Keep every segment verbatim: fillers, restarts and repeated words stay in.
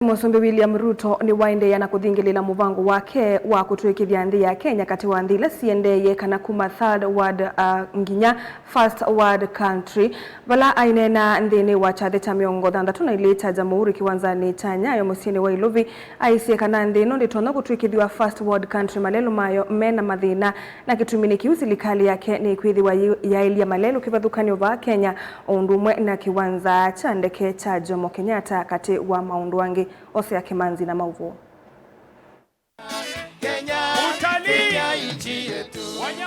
Mũsumbĩ William Ruto nĩwaendeea na kũthingĩlĩla mũvango wake wa kũtw'ĩkĩthya nthĩ ya Kenya katĩ wa nthĩ ila siendeeye kana kuma third world, uh, nginya first world country. Vala aineena nthĩnĩ wa kyathĩ kya mĩongo thanthatũ na ilĩ kya Jamhuri kĩwanzanĩ kya Nyayo mũsyĩnĩ wa Ilovi, aisye kana nthĩ ĩno ndĩtonya kũtw'ĩkĩthw'a first world country malelũ mayo mena mathĩna, na kĩtumi nĩ kĩu silikalĩ yake nĩkwĩthĩwa yĩ-, yaĩlya malelũ kĩvathũkany'o vaa Kenya, o ũndũ ũmwe na kĩwanza kya ndeke kya Jomo Kenyatta, katĩ wa maũndũ angĩ. Osea Kĩmanzi na maũvoo.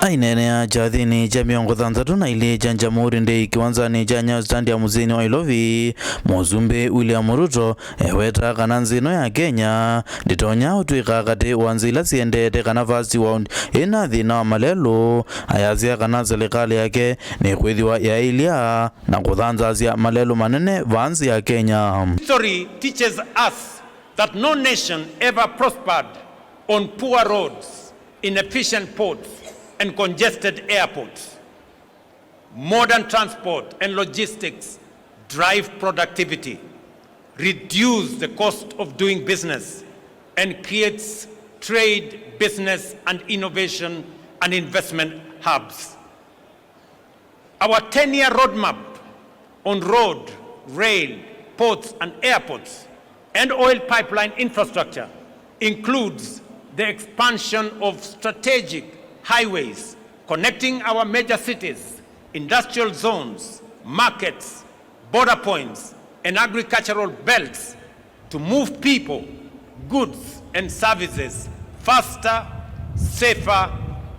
Aineenea kyathĩnĩ kya mĩongo thanthatũ na ilĩ kya Jamhuri Day kĩwanzanĩ kya Nyayo Stadium mũsyĩnĩ wa Ilovi, Mũsumbĩ William Ruto ewetaa kana nthĩ ĩno ya Kenya ndĩtonya ũtw'ĩka katĩ wa nthĩ ila siendete kana first world ĩna thĩna wa malelũ. Ayasya kana silikalĩ yake nĩkwĩthĩwa yaĩlya na kũthanzasya malelũ manene vaa nthĩ ya Kenya. History teaches us that no nation ever prospered on poor roads, inefficient ports, and congested airports. Modern transport and logistics drive productivity, reduce the cost of doing business, and creates trade, business, and innovation and investment hubs. Our ten-year roadmap on road, rail, ports and airports, and oil pipeline infrastructure includes the expansion of strategic highways connecting our major cities, industrial zones, markets, border points, and agricultural belts to move people, goods, and services faster, safer,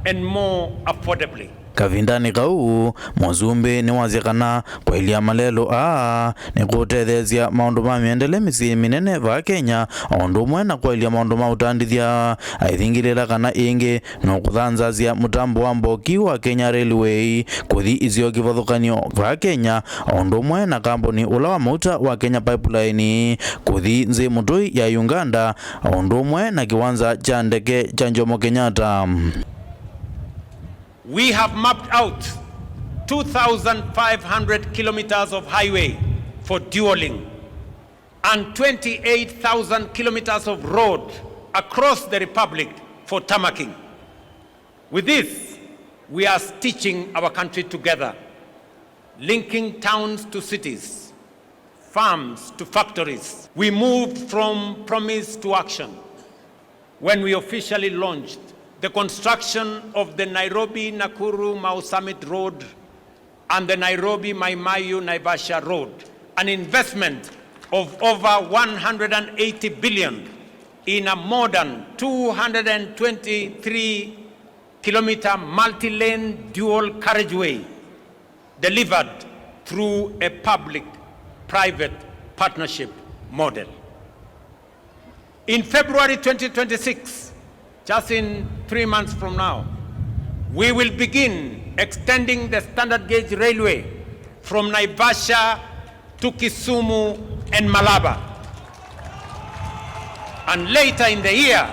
and more affordably. Kavindanĩ kau, Mũsumbĩ nĩwasya kana kwaĩlya malelũ aa nĩkũtetheesya maũndũ ma mĩendele mĩsyĩ mĩnene vaa Kenya, o ũndũ ũmwe na kwaĩlya maũndũ ma ũtandĩthya, aithingĩlĩla kana ĩngĩ nũkũthanzasya mũtambo wa mboki wa Kenya Railway kũthi isio kĩvathũkany'o vaa Kenya, o ũndũ ũmwe na kambuni ũla wa mauta wa Kenya Pipeline kũthi nthĩ mũtũi ya Uganda, o ũndũ ũmwe na kĩwanza kya ndeke kya Jomo Kenyatta. We have mapped out two thousand five hundred kilometers of highway for dualling and twenty-eight thousand kilometers of road across the Republic for tarmacking. With this, we are stitching our country together, linking towns to cities, farms to factories. We moved from promise to action when we officially launched the construction of the Nairobi-Nakuru-Mau Summit Road and the Nairobi-Mai Mahiu-Naivasha Road, an investment of over one hundred and eighty billion in a modern two hundred and twenty-three kilometer multi-lane dual carriageway delivered through a public-private partnership model. In February twenty twenty-six, just in three months from now, we will begin extending the standard gauge railway from Naivasha to Kisumu and Malaba. And later in the year,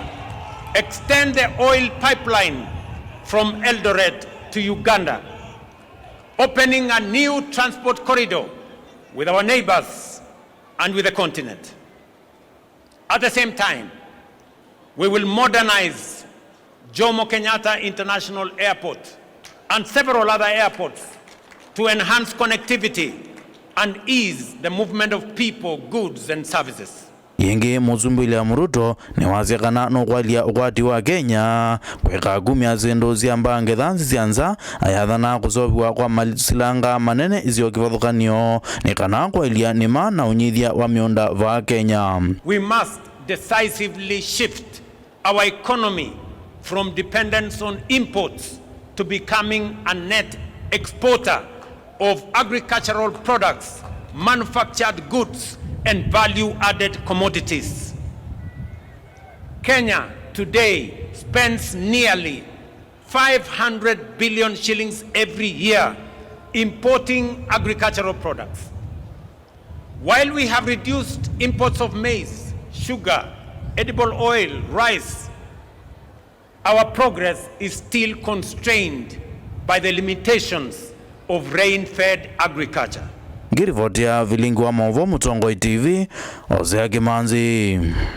extend the oil pipeline from Eldoret to Uganda, opening a new transport corridor with our neighbors and with the continent. At the same time, we will modernize Jomo Kenyatta International Airport and several other airports to enhance connectivity and ease the movement of people, goods and services. Ĩngĩ, Mũsumbĩ William Ruto nĩwasya kana nũkwalya ũkwati wa Kenya kwĩka kumya syĩndũ sya mbaa ngetha nthĩ sya nza, ayathana kũseũvĩwa kwa masilanga manene isio kĩvathũkany'o nĩ kana kwaĩlya nĩma na ũnyithya wa mĩũnda vaa Kenya. We must decisively shift our economy from dependence on imports to becoming a net exporter of agricultural products, manufactured goods, and value-added commodities. Kenya today spends nearly five hundred billion shillings every year importing agricultural products. While we have reduced imports of maize, sugar, edible oil, rice, our progress is still constrained by the limitations of rain-fed agriculture. Ngĩrivotia vilingi wa maũvoo Mũtongoi T V, Hosea Kĩmanzi.